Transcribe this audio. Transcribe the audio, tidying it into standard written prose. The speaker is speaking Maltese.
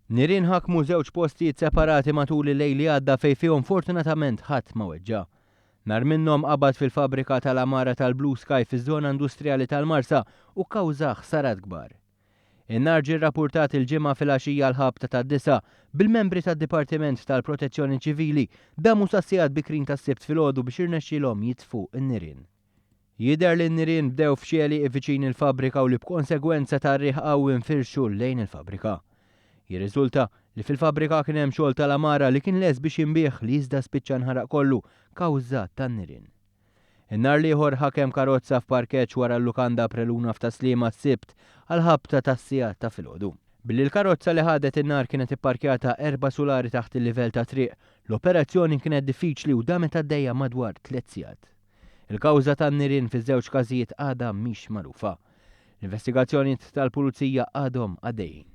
Nirien ħakmu żewġ postijiet separati matul il-lejl li għadda fejn fihom fortunatament ħadd ma weġġa'. Nar minnhom qabad fil-fabbrika tal-għamara tal-Blue Sky fiż-żona industrijali tal-Marsa u kkawża ħsarat kbar. In-nar ġie rrappurtat il-Ġimgħa filgħaxija għall-ħabta tad-disgħa bil-membri tad-Dipartiment tal-Protezzjoni Ċivili damu sas-sigħat bikrin tas-Sibt filgħodu biex irnexxielhom jitfu n-nirien. Jidher li n-nirien bdew f'xi għelieqi viċin il-fabbrika u li b'konsegwenza tar-riħ qawwi nfirxu lejn il-fabbrika. Jirriżulta li fil-fabbrika kien hemm xogħol tal-għamara li kien lest biex jinbiegħ li iżda spiċċa nħaraq kollu kawża tan-nirien. In-nar l-ieħor ħakem karozza f'parkeġġ wara l-lukanda Preluna f'Tas-Sliema s-Sibt għall-ħabta tas-siegħa ta' filgħodu. Billi l-karozza li ħadet in-nar kienet ipparkjata erba' sulari taħt il-livell tat-triq, l-operazzjoni kienet diffiċli u damet għaddejja madwar tliet sigħat. Il-kawża tan-nirien fiż-żewġ każijiet għadha mhix magħrufa. L-investigazzjonijiet tal-Pulizija għadhom għaddejjin.